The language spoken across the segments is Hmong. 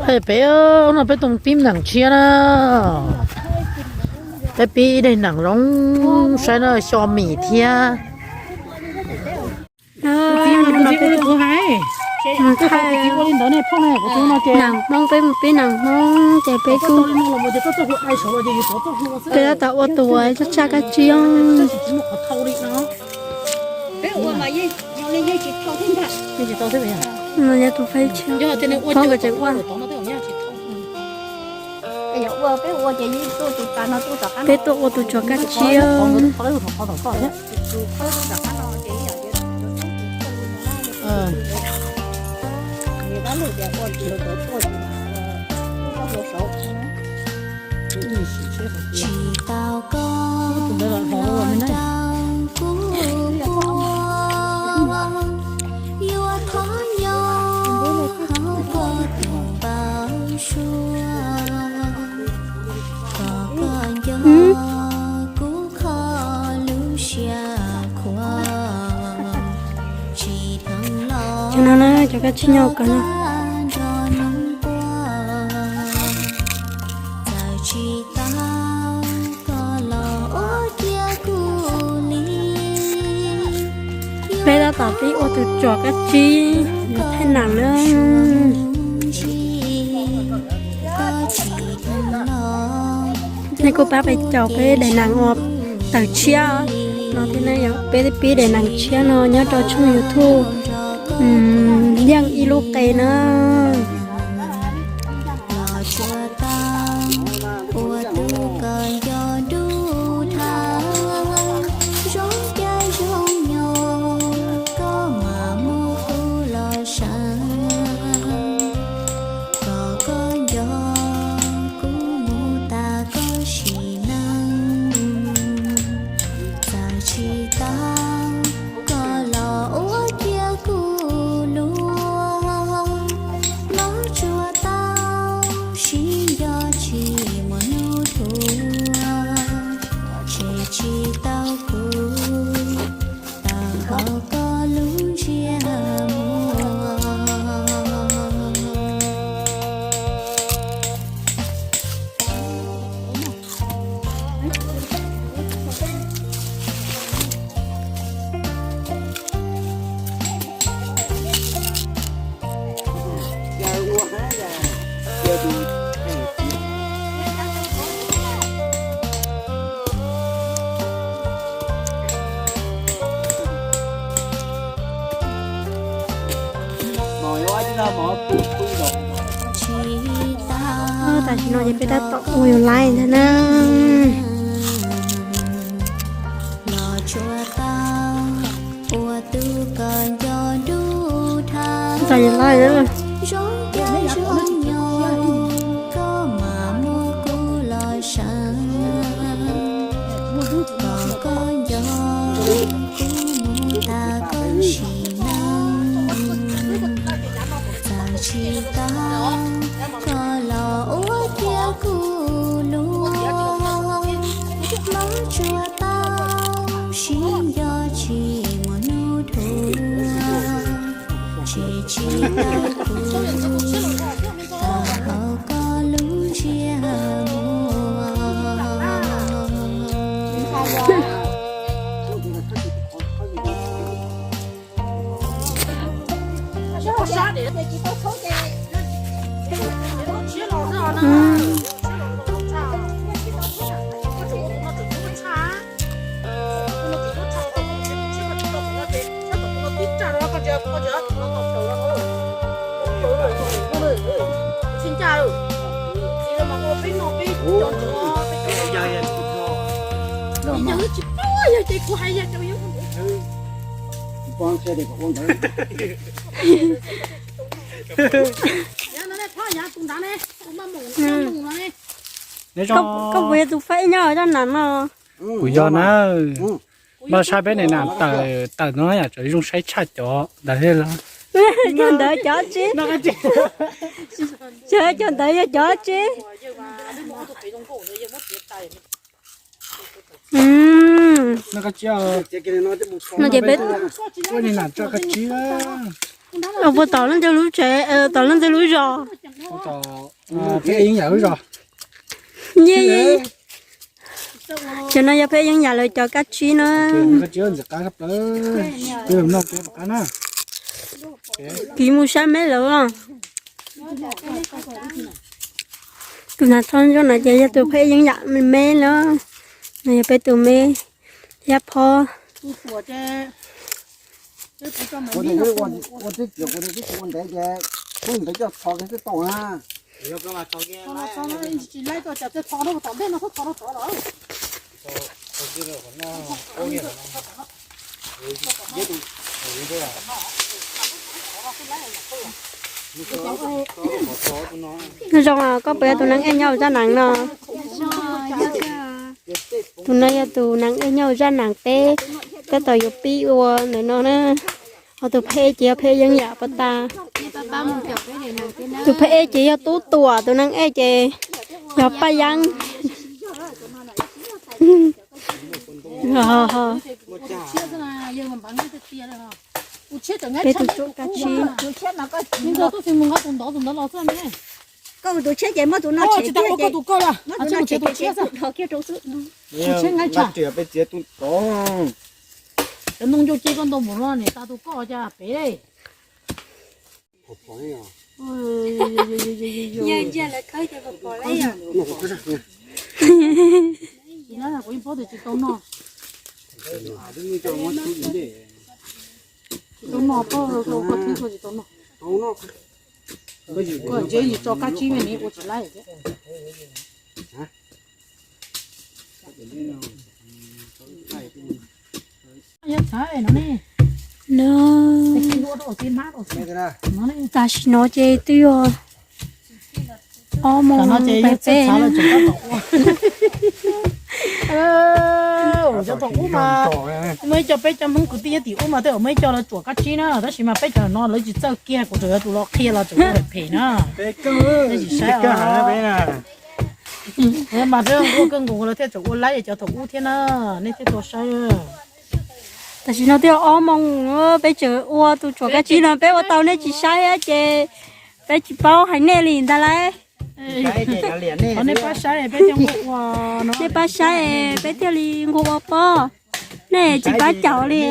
Peb no peb tuaj pib nees tshiab na. Peb pib ib daim nees zoo saib no, xyo mis thiab. Nees Hmoob, peb mus pib nees Hmoob ces peb kuj, peb tab tom ua tus ua tsaj kab tsib. Peb ua mas yeej, yeej tsis tau thiab ntag. Nyob tus feb tshiab, Hmoob nkawd tseem ua. Peb tuaj ua tus tsov kab tsib. Tsis tau koj los rau kuv ua, yuav thov nyob hauv koj tus npawb suab, kom koj nco kuv kho lub siab khuav, tsis dheev los cov kab tsib nyob kawg no. Nrog hnub qua, txawm tsis tau koj los ua cia kuv li. Peb tab tom pib ua tus tsov kab tsib, yuav thaij nees na. Nej kuj pab peb caum peb daim nees uas tawm tshiab no thiab na yom. Peb pib daim nees tshiab no nyob rau tshooj YouTube Yeej Ib Lub Qe na. Los tsuas tau ua tus koj nco dub dhawv, zoo caij zoo nyoog koj mam muab kuv los saib, kom koj nco kuv mus tas koj sim neej. Txawm tsis tau koj los ua cia kuv luag, los tsuas tau sib nco tsis muaj hnub thuav, tshem tsis tau kuv tawm hauv koj lub ntsiab muag. Tam sim no ces peb tab tom ua yus laib ntag na. Los tsuas tau ua tus koj nco dub dhawv, zoo caij zoo nyoog koj mam muab kuv los saib, kom koj nco kuv mus tas koj sim neej. Txawm tsis tau koj los ua cia kuv luag, los tsuas tau sib nco tsis muaj hnub thuav, tshem tsis tau kuv tawm hauv koj lub ntsiab muag. Koj puas yog tus fab ib nyob zaj nam no? Kuv yog na. Npaj saib peb daim nam tawm no yom, tawm zoo saib tshaj cov ntawd thiab los. Cov ntawd cov tsib. Cov ntawd yog cov tsib. No ces peb ua daim nam tso koj tsib. Puas tom leej twg lub tsev, tom leej twg lub zos? Yeej, cov no yog peb yeeb yam lawv cov kab tsib na. Kiv mus saib meb lawv os. Tus hnav tsho ntsuab no ces yog tus peb yeeb yam meb na. No yog peb tus meb thiab phob. Zoo, koj puas yog tus neeg ej nyob zaj nees no? Tus no yog tus neeg ej nyob zaj nees peb tab tom yuav pib ua ntawm no na. Ho tus phem ces yog phem yeeb yam pov tas. Tus phem ces yog tub tuam, tus neeg ej ces yog paj yeeb. Peb tus tshuab kab tsib. Cov noog ncuj ci koj ntau mus no nim tas tus koj cas pem. Kuv yeej paub tias tsis tau noj. Tsis tau noj, koj tsis tau noj. Koj ntshe yus tso kab tsib me ne ua tsis laib thiab. No, tam sim no ces twb yog ob moos peb na. Cov thaum ub mas muaj ib co peb cov Hmoob kwv tij nyob tim ub mas tej zaum muaj ib co lawv tsuam kab tsib na, tab sis mas peb cov no lawv tsis txawj kiag, kuv tseem yuav tus los qhia los tseem ua phem phem na. Peb tsis saib os. Mas peb ua kawg nkaus lawv thiaj tseem ua laib cov thaum ub thiab na, nej thiaj tau saib. Tam sim no twb yog ob moos peb tseem ua tus tsuam kab tsib no, peb ua tau nej tsis saib ces peb tsis paub hais nej li ntag lauj. Nej pab saib peb thiaj nquag ua pob, nej tsis pab caum li.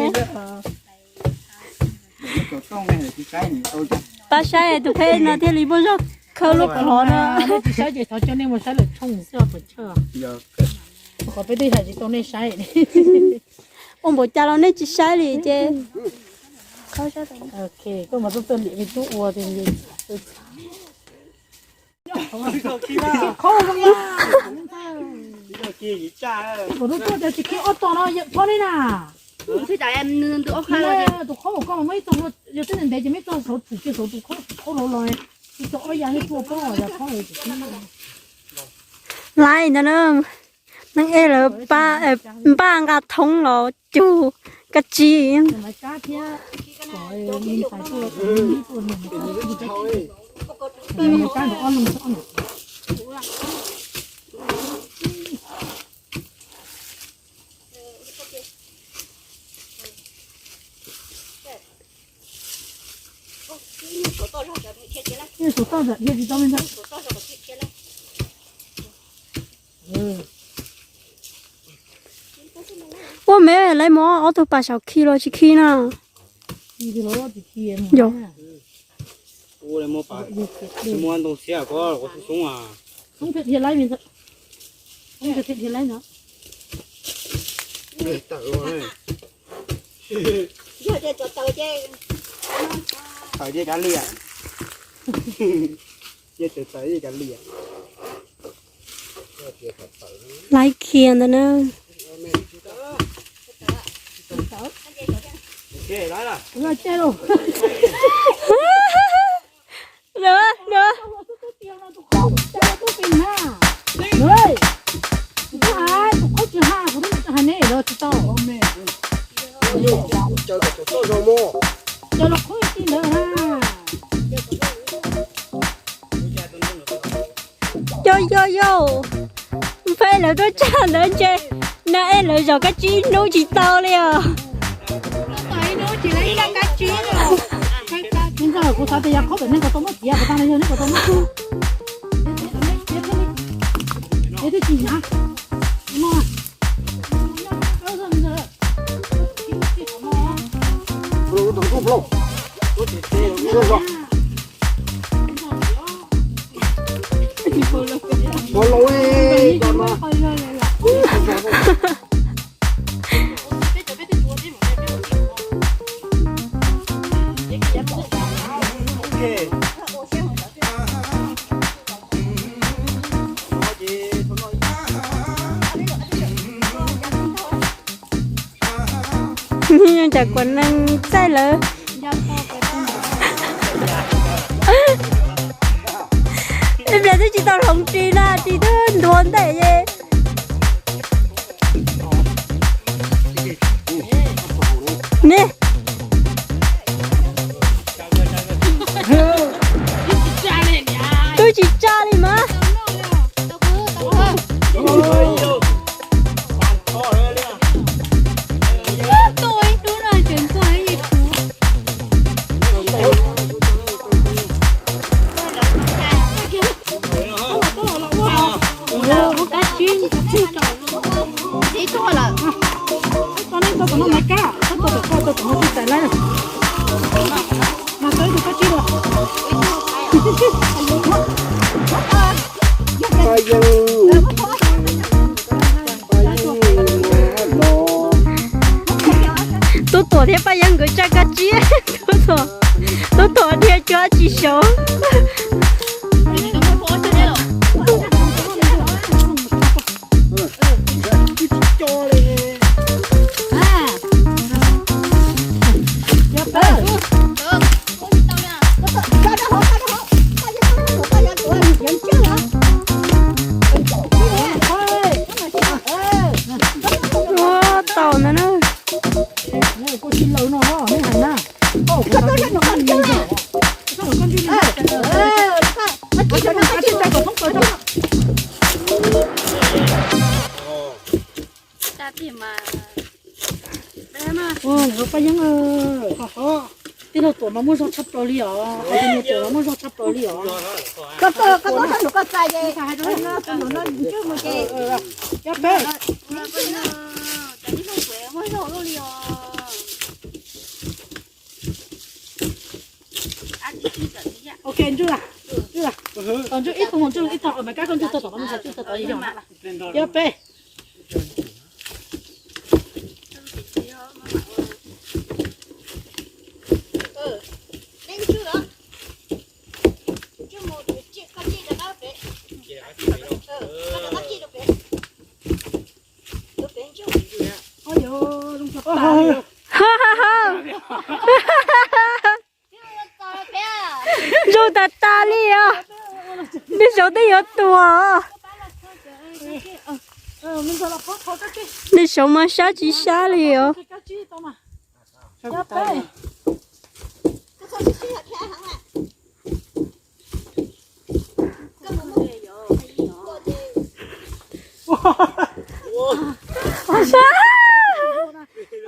Pab saib tus phem no thiaj li muaj zog khawb lub qhov no. Tsis saib ces thov coj nej mus saib lawm tshooj xwb puas chawj. Qhov peb twb hais tsis tau nej saib. Ua npaum cas los nej tsis saib li ces. Koj mas tuaj txawj liam li tub ua tiag. Tus qhaub zoo mas. Tus tuaj tias tsis khi ob tog no phob li na. Tus qhaub koj mas muaj ib tog, yog tej ntev ces muaj ib tog saud tshwm kiag saud tus qhaub, tus qhaub laus los, ib tog ob ya thiab tuaj phob yog phob. Laib ntag na, neeg ej lawv npaj nqa thoob los cug kab tsib. Suav toj zam dhia tsis tau li ntag. Ua me lawv muab ob tug pas saum khi los tsis khi na. Yog. Ua ntoo xiab ko ua xub xub a. Tawm ces kav liam. Ces tawm ces kav liam. Laib khiav ntawd na. Yog yog yog, peb lawv tuaj tshaj ntawd ntshe, na ej lawv zov kab tsib ib hnub tsis tau li os. Kuv xav tias yog qhov pem nej puas tau muab tiav, puas tau yog nej puas tau muab tiav thiaj li, tiav thiaj tsis hnyav. Cas kuv neeg txaij lawm. Ib pliag twb tsis tau hloov ris na, ris twb ntuav ntej ye. Ne, twb tsis tsa li mas. Tub Tuam thiab Paj Yeeb nkawd tsa kab tsib. Tub Tuam, Tub Tuam dhia cuab tsis xyov. Ua tau ntawd na. Paj Yeeb, tij laug Tuam mas muaj zog tshaj plaws li os, Tuam mas muaj zog tshaj plaws li os. Koj tuaj, koj tuaj, koj tuaj, koj txais ces, koj tuaj, koj tuaj, koj txais ces. Ok, ntsuj lawm, ntsuj lawm. Tos ntsuj ib tug, ntsuj ib tug, mas kab koj ntsuj tau tom no, ntsuj tau tom yog na. Yog peb. Zoo tas tas li os. Nej saud twb yuav tuag. Nej saud mas sab tsis sab li os.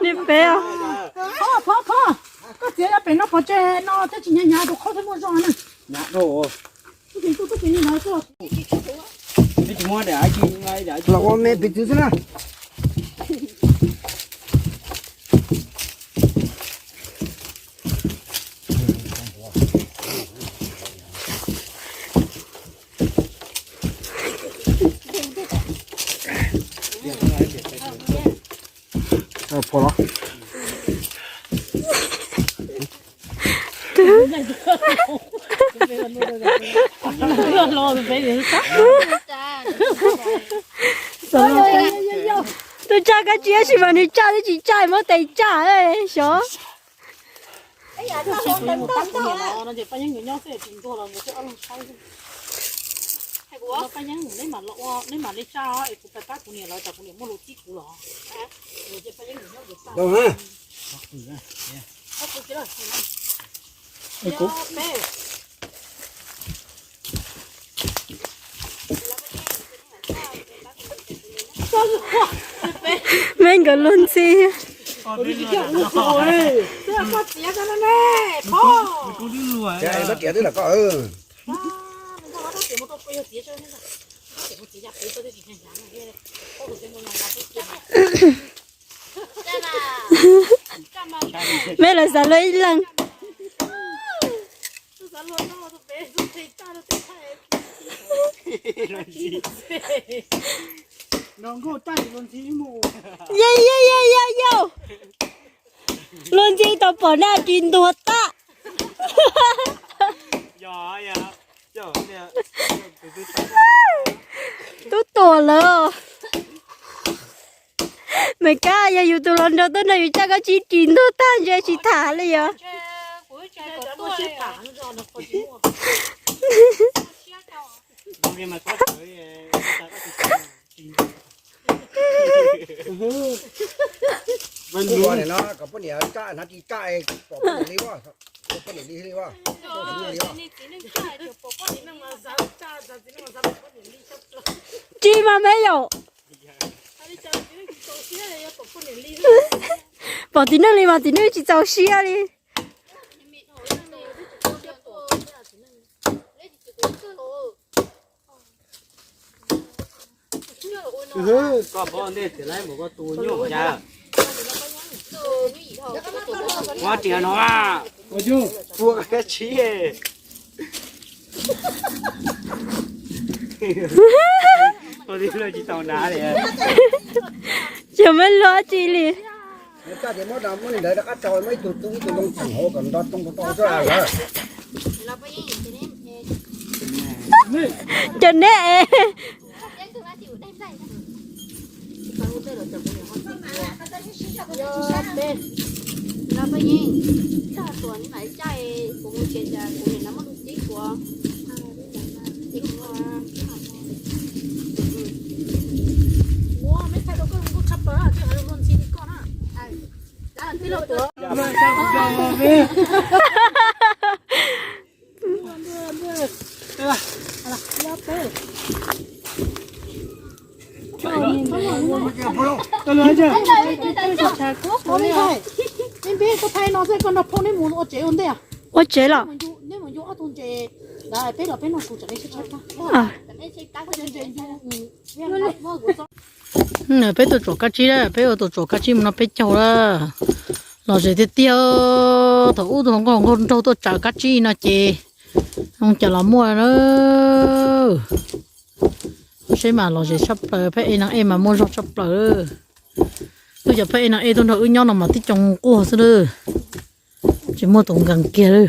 Niag pem os. Koj txiav pem no pov tseg no thiaj tsis hnyav hnyav rau qhov thiaj muaj zog na. Los ua me piv txwv xwb na. Phom los. Tus tsa kab tsib tab sis mas nws tsa twb tsis tsa, muab tes tsa xyov. Paj Yeeb nkawd nyob xwb tsis ntxuag los nkawd twb ob leeg saib. Paj Yeeb, neb mam li tsa es kuv pab kuv niam lawv, tsam kuv niam muaj lus txib kuv los. Me nkawd luag ntxhi. Koj txiav tau no ne, phob. Koj txiav twb lam koj. Meb lawv xav luag ib leeg. Yau yau yau yau yau. Luag ntxhi tau pom naj ris ntuag tag. Tub tuag lawm. Mej kab yog yus tus hluas nraug tuaj nrog yus caj kab tsib ris ntuag tag ntse tsis tham li yog. Ua no kom poj niam caj hnav ris caj pom poj niam li, poj niam li li. Tsis mas me yaum. Pom txiv neej li mas txiv neej tsis txaus siab li. Koj pom ntej txiv laib mus koj tus nyuj cas. Ua tsis no, ua kab tsib. Ua tib lub tsis tau na li. Tsis muaj lub tsi li. Cov neb. Ua tsev los? Peb tuaj tsom kab tsib, peb ua tuaj tsom kab tsib mus no peb caug lawm. Lom zem tiag tiag, thaum ub tus hluas nkauj nraug tuaj tsom kab tsib no ces zoo cas los muaj na. Seb mas lom zem tshaj plaws, phab ej nas ej mas muaj zog tshaj plaws. Wb cov phab ej nas ej tuaj nrog wb nyob no mas tib co quaj xwb lawm. Tsis muaj tus nkees kiag lawm.